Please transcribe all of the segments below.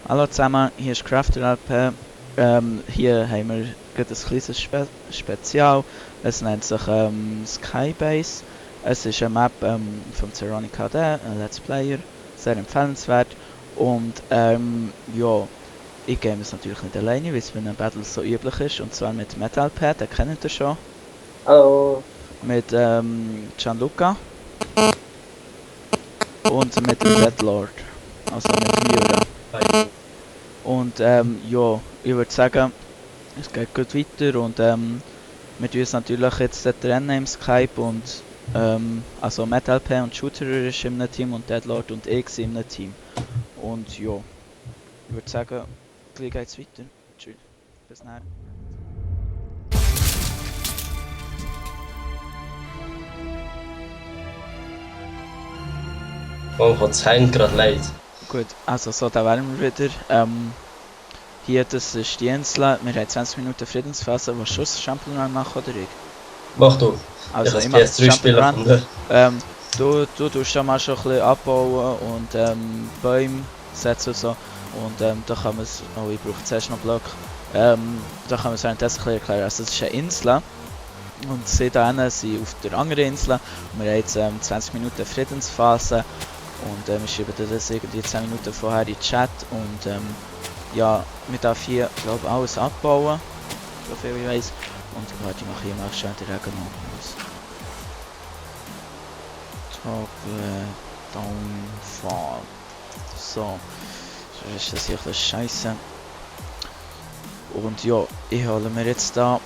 Hallo zusammen, hier ist Crafter LP. Hier haben wir gerade ein kleines Spezial. Es nennt sich Skybase. Es ist eine Map von Zeroni KD, ein Let's Player, sehr empfehlenswert. Und ja, ich game es natürlich nicht alleine, wie es bei einem Battle so üblich ist. Und zwar mit Metalpad, den kennt ihr schon. Hallo. Mit Gianluca und mit dem Deadlord. Also mit Miura. Hi. Und ja, ich würde sagen, es geht gut weiter und wir tun uns natürlich jetzt trennen im Skype und also MetalP und Shooter ist in einem Team und Deadlord und ich sind in einem Team. Und ja, ich würde sagen, gleich geht's weiter. Tschüss, bis dann. Oh, es hängt gerade leid. Gut, also so, da wären wir wieder. Hier, das ist die Insel. Wir haben 20 Minuten Friedensphase. Was schon das Champion Run machen oder ich? Mach du. Ich Also kann das ich mache das PS3 Champion spielen Run. von der. Du tust schon mal schon ein bisschen abbauen und Bäume setzen und so. Und da kann man es. Oh, ich brauche zuerst noch Block. Da kann man es währenddessen ein bisschen erklären. Also, es ist eine Insel. Und sie da hinten sind auf der anderen Insel. Und wir haben jetzt 20 Minuten Friedensphase. Und wir schreiben das irgendwie 10 Minuten vorher in den Chat. Und ja, wir dürfen hier, glaube ich, alles abbauen. So viel ich weiß. Und warte, ich mache hier mal schnell den Regen noch. Downfall. So, so ist das hier ein bisschen scheiße. Und ja, ich hole mir jetzt da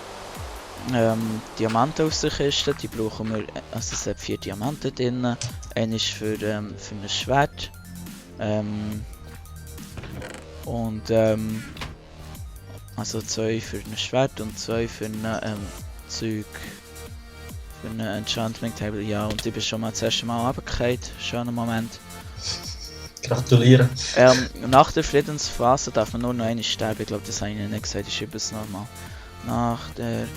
Diamanten aus der Kiste. Die brauchen wir, also es hat 4 Diamanten drin. Einer ist für ein Schwert. Und also 2 für ein Schwert und 2 für ein Zeug. Für ein Enchantment Table, ja, und ich bin schon mal das erste Mal runtergefallen. Schöner Moment. Gratuliere. Nach der Friedensphase darf man nur noch eine sterben. Ich glaube, das habe ich Ihnen nicht gesagt, ich schreibe es nochmal. Nach der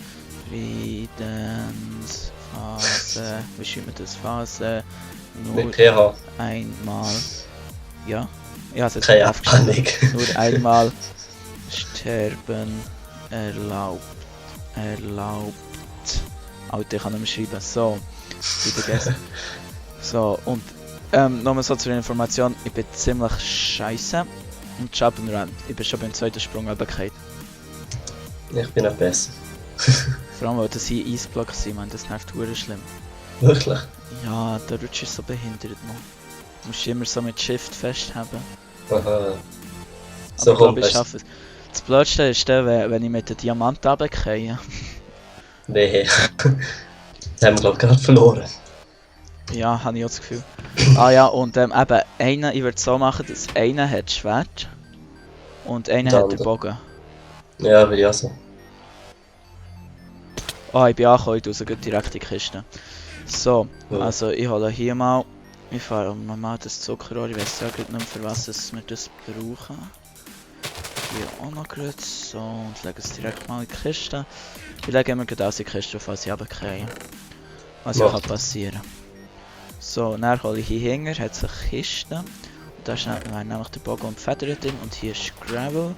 Friedensphase, wie schreiben wir das? Phase nur Mit PH. einmal. Ja? Ja, es hat Keine aufgeschrieben. Ahnung. Nur einmal sterben erlaubt. Alter, ich kann nicht mehr schreiben. So, ich vergessen. So, und nochmal so zur Information, ich bin ziemlich scheiße und Jump Run. Ich bin schon beim zweiten Sprung runtergefallen. Ich bin nicht besser. Vor allem, weil das hier Eisblocks sind, man, das nervt verdammt schlimm. Wirklich? Ja, der Rutsch ist so behindert noch. Du musst immer so mit Shift festhalten. Aha. Aber So ich glaube, kommt ich es. schaffe es. Das Blödste ist der, wenn ich mit dem Diamant runterfalle. Nee. Das haben wir, glaube ich, gerade verloren. Ja, habe ich auch das Gefühl. Ah ja, und eben, einer, ich würde es so machen, dass einer hat das Schwert und einer Der hat den andere. Bogen. Ja, will ich auch so. Ah, ich bin angekommen, ich raus, direkt in die Kiste. So, Ja. also ich hole hier mal, ich fahre mal das Zuckerrohr, ich weiß ja nicht mehr für was wir das brauchen. Hier auch noch gerade, so, und lege es direkt mal in die Kiste. Ich lege immer gerade alles in die Kiste, falls ich runterfallen. Was ja kann passieren. So, und dann hole ich hier hinten, hat es eine Kiste. Und da ist nämlich der Bogen und die Feder drin und hier ist Gravel.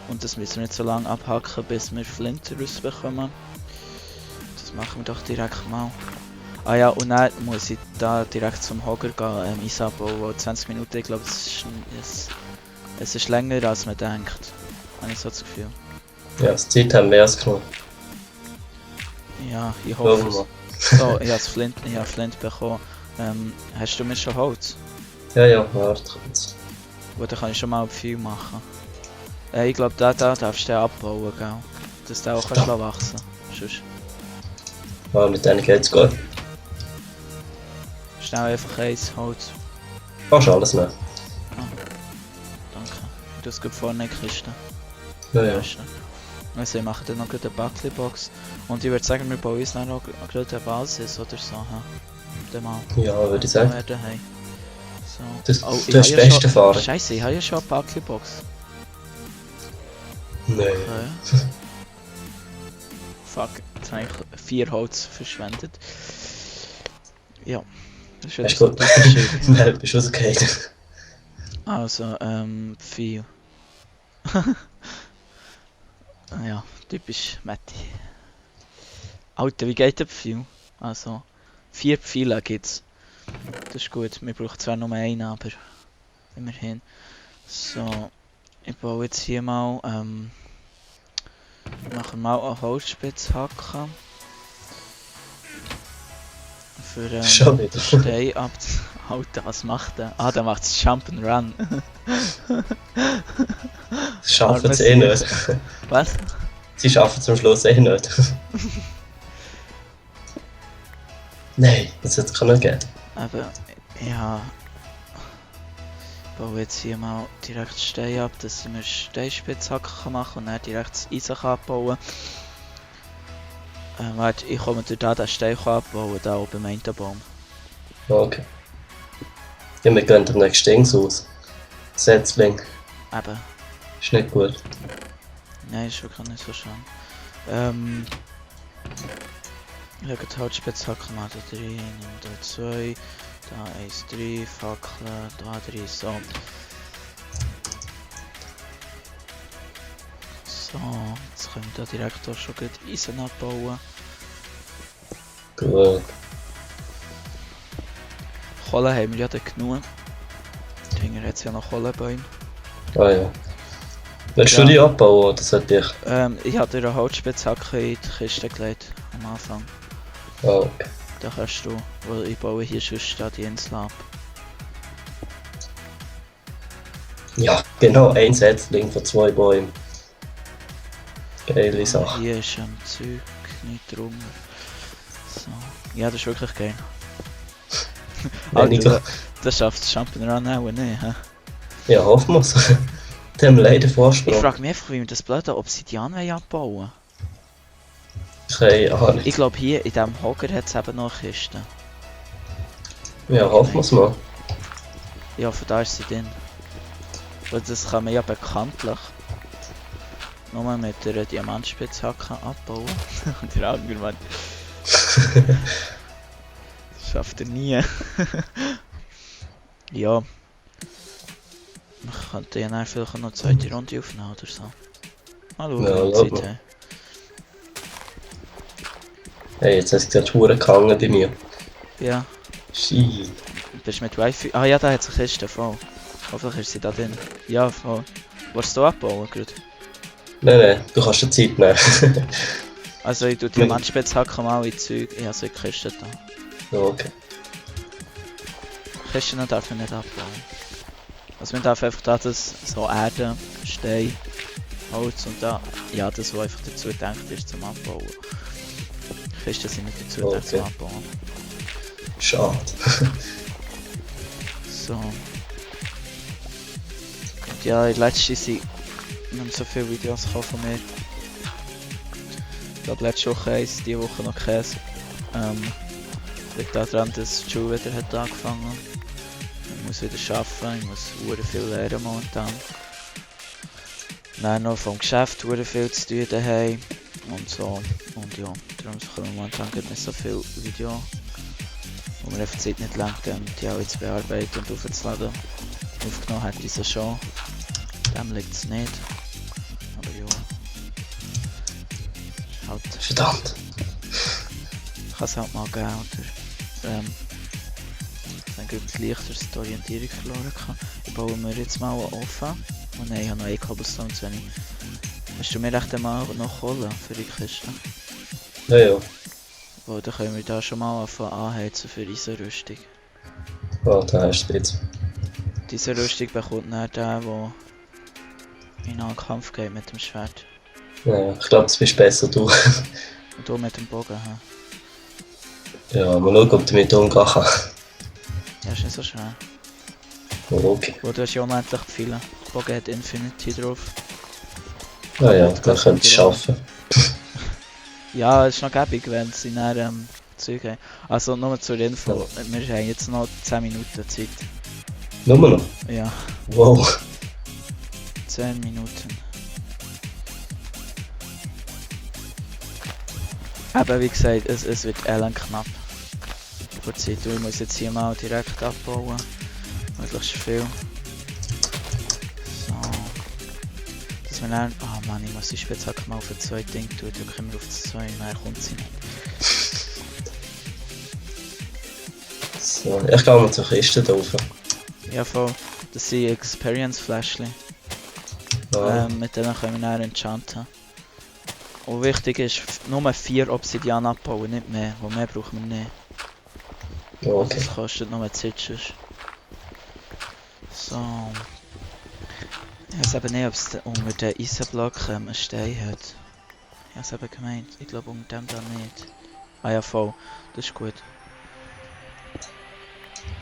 Und das müssen wir nicht so lange abhacken, bis wir Flint rausbekommen. Das machen wir doch direkt mal. Ah ja, und dann muss ich da direkt zum Hogger gehen, Eis abbauen, weil 20 Minuten, ich glaube, es ist länger als man denkt. Habe ich so das Gefühl. Ja, das Zeit haben wir erst genommen. Ja, ich hoffe es. Irgendwo. So, ich habe Flint bekommen. Hast du mir schon Holz? Ja, ja, warte kurz. Gut, dann kann ich schon mal viel machen. Ich glaube, da darfst du abbauen, gell? Dass der auch kannst wachsen. Sonst Ah, mit denen geht's gut. schnell einfach eins Holz. Kannst alles nehmen. Danke. Du hast gut vorne in die Kiste. Ja, ja. Also wir machen dann noch eine Buckley-Box. Und ich würde sagen, wir bauen uns dann noch gerade eine Basis oder so. Dann mal. Ja, würde ich sagen. Hey. So. Das, Oh, du hast ja beste fahren. Scheiße, ich habe ja schon eine Buckley-Box. Nein. Okay. Fuck, jetzt habe ich 4 Holz verschwendet. Ja, das ist Ist wieder gut. so ein Unterschied. Nein, bist rausgefallen. Also, viel. Ja, typisch Matti. Alter, wie geht der Pfeil? Also, 4 Pfeile gibt's. Das ist gut. Wir brauchen zwar nur einen, aber immerhin. So, ich baue jetzt hier mal, machen mal eine Holzspitzhacke. Für Schon wieder. Stein ab. Alter, was macht der? Ah, der macht Jump'n'Run. Das schaffen Arme sie eh nicht. Was? Sie schaffen es am Schluss eh nicht. Nein, das hätte es nicht geben. Aber, ja. Ich baue jetzt hier mal direkt Stein ab, dass ich mir Steinspitzhacke machen kann und dann direkt das Eisen abbauen kann. Warte, ich komme durch da den Stein abbauen, da oben im einen Baum. Okay. Ja, wir gehen am nächsten Dings aus. Setzling. Eben. Ist nicht gut. Nein, ist wirklich nicht so schön. Ich habe die Holzspitzhacke mal da drin, da 2, da 1, 3, Fackeln, da 3, so. So, jetzt können wir da direkt auch schon gut Eisen abbauen. Gut. Kohle haben wir ja dann genug. Dahinter hat es ja noch Kohlenbäume. Ah ja. Willst Ja. du die abbauen oder sollte ich? Ich habe dir eine Holzspitzhacke in die Kiste gelegt am Anfang. Ah, okay. Da kannst du, weil ich baue hier schon die Insel ab. Ja, genau, ein Setzling von 2 Bäumen. Geile Sache. Hier ist ein Zeug nicht drunter. So. Ja, das ist wirklich geil. Weniger. Alter, das schafft das Jump'n'Run auch nicht, hä? Ja, hoffen wir es. Die haben leider Ich Vorsprung. frage mich einfach, wie wir das blöde Obsidian abbauen wollen. Keine Ahnung. Ich glaube, hier in diesem Hocker hat es eben noch Kisten. Ja, hoffen wir es mal. Ja, von da ist sie drin. Weil das kann man ja bekanntlich nur mit der Diamantspitzhacke abbauen. Und der andere Mann. Das schafft er nie. Ja. Man könnte ja dann vielleicht noch eine zweite Runde aufnehmen oder so. Mal schauen, Ja, wie glaub die Zeit mal. haben. Hey, jetzt hast du gesagt, Huren gehangen bei mir. Ja, Shit. bist du mit Wi-Fi? Ah ja, da hat sich Kiste voll. Hoffentlich ist sie da drin. Ja, voll. Willst du abbauen gerade? Nein, du kannst dir Zeit nehmen. Also ich tue die Diamantspitzhacke mal in Zeug. Ich habe so eine Kiste da. Okay. Kisten darf man nicht abbauen. Also man darf einfach da das so Erde, Stein, Holz und da, ja das, was einfach dazu gedacht ist zum Abbauen. Kisten sind nicht dazu gedacht zum Okay. Abbauen. Schade. So. Und ja, in letzter Zeit nicht so viele Videos gekommen von mir. Ich glaube letzte Woche eins, diese Woche noch keins. Liegt daran, dass die Schule wieder hat angefangen. Ich muss wieder arbeiten, ich muss sehr viel lernen momentan. Dann noch vom Geschäft sehr viel zu tun daheim und so. Und ja, darum kommen momentan nicht so viele Videos, wo mir einfach die Zeit nicht langt, die alle zu bearbeiten und aufzuladen. Aufgenommen hätte ich sie schon. Dem liegt es nicht. Aber ja. Halt, Verdammt. kann es halt mal geben, oder? Dann gibt es leichter, dass die Orientierung verloren kann. Ich baue mir jetzt mal einen Ofen. Oh nein, ich habe noch einen Cobblestone zu wenig. Hast du mir echt einmal noch Kohle für die Kiste? Ja, ja. Weil dann können wir da schon mal anfangen anheizen für diese Rüstung. Oh, da hast du jetzt. Diese Rüstung bekommt dann der, der in einen Kampf geht mit dem Schwert. Ja, ich glaube, das bist besser du. Und du mit dem Bogen. He? Ja, mal schauen, ob du damit umgehen kannst. Ja, ist nicht so schwer. Oh, okay. Wo du hast ja unendlich viele. Der Bogen hat Infinity drauf. Ah ja, dann könntest du es schaffen. Ja, es ist noch gäbig, wenn sie dann Zeug haben. Also nur zur Info, wir haben jetzt noch 10 Minuten Zeit. Nur noch? Ja, Wow. 10 Minuten. Aber wie gesagt, es wird knapp. Für die Zeit. Ich muss jetzt hier mal direkt abbauen. Möglichst viel. So. Dass wir dann... Ah Mann, ich muss die Spitzhacke mal auf ein 2 Ding tun, drücken wir auf das 2 und dann kommt sie nicht. So, ich gehe mal zur Kiste da rauf. Ja voll, das sind Experience-Fläschchen. Ah, Mit denen können wir dann enchanten. Und wichtig ist, nur 4 Obsidian abbauen, nicht mehr, weil mehr brauchen wir nicht. okay. Das kostet nur Zeit. sonst. So. Ich weiß eben nicht, ob es unter den Eisenblock einen Stein hat. Ich habe es eben gemeint. Ich glaube unter dem da nicht. Ah ja, voll. Das ist gut.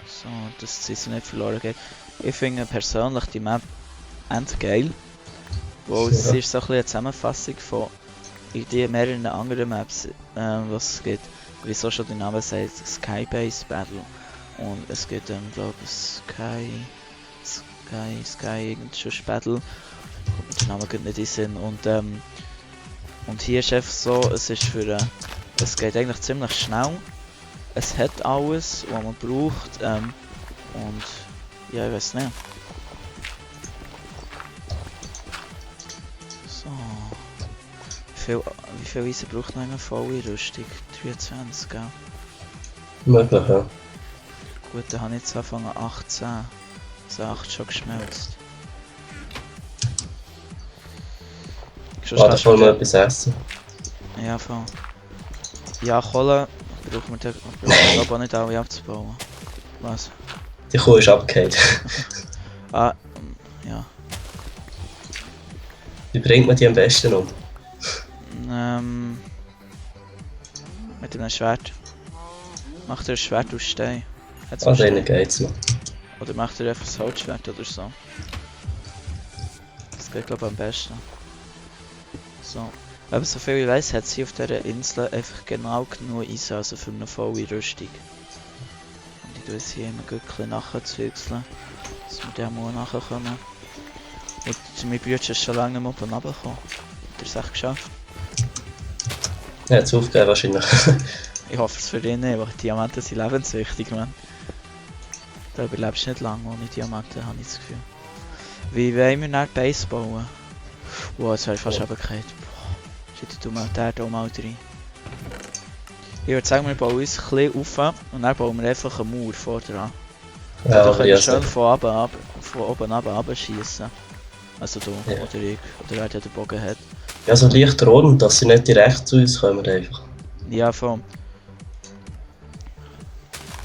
So, dass sie nicht verloren geht. Ich finde persönlich die Map endgeil. Weil es Ja. ist so ein bisschen eine Zusammenfassung von die mehreren anderen Maps, was es gibt. Wie so schon der Name sagt, Skybase Battle. Und es gibt glaube ich Sky irgendein Battle. Kommt mir der Name geht nicht in den Sinn. Und hier ist einfach so, es ist für es geht eigentlich ziemlich schnell. Es hat alles, was man braucht. Und ja, ich weiß nicht. So. Wie viel Eisen braucht noch eine volle Rüstung? 23, gell? Möglich, ja. Gut, dann habe ich jetzt angefangen 18. Also 8 schon geschmelzt. Da voll mal etwas essen. Ja, voll. Ja, Kohle brauchen wir glaube auch nicht alle abzubauen. Was? Die Kuh ist abgehakt. Ah, ja. Wie bringt man die am besten um? Mit einem Schwert. Macht er ein Schwert aus Stein. Hat's Ah, aus denen Stein? geht's noch. Oder macht er einfach ein Holzschwert oder so. Das geht glaube ich am besten. So. Aber so viel ich weiss, hat sie auf dieser Insel einfach genau genug Eisen, also für eine volle Rüstung. Und ich tue es hier immer gut nachzuzügeln, dass wir dem auch nachkommen. Und mein Bruder ist schon lange nicht mehr oben runtergekommen. Hat er es echt geschafft? Er hat es aufgegeben wahrscheinlich. Ich hoffe es für ihn nicht, weil Diamanten sind lebenswichtig, man. Da überlebst du nicht lange ohne Diamanten, habe ich das Gefühl. Wie wollen wir nach Base bauen? Wow, jetzt wäre ich fast Ja. runtergefallen. Shit, tu mal der hier mal rein. Ich würde sagen, wir bauen uns ein bisschen auf und dann bauen wir einfach eine Mauer vor dran. Ja, Da aber können ja, wir schön von oben runter schießen. Also du Ja. oder ich, oder wer der Bogen hat. ja, so leicht rund, dass sie nicht direkt zu uns kommen einfach. Ja, voll.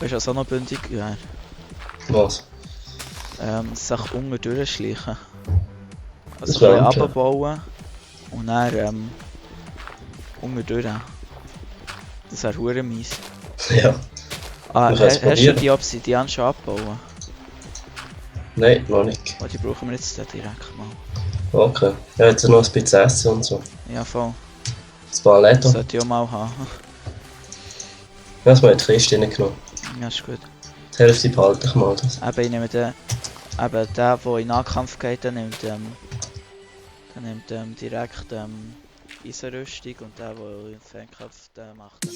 Weißt du, was auch noch bündig wäre? Was? Sich unten durchschleichen. Das Also ein wäre bisschen okay. abbauen und dann unten durch. Das wäre hure mies. Ja. Ah, Wir können es hast du probieren. die Obsidian schon abbauen? Nein, noch nicht. Oh, die brauchen wir jetzt da direkt mal. Okay. Ja, jetzt noch ein bisschen Essen und so. Ja, voll. Das Ballett. Das sollte ich auch mal haben. Ja, das mal in die Kiste reingenommen. Ja, ist gut. Die Hälfte behalte ich mal. Das. Eben, ich nehme den, der in Nahkampf geht, der nimmt direkt Eisenrüstung und der in Fernkampf, der macht dann.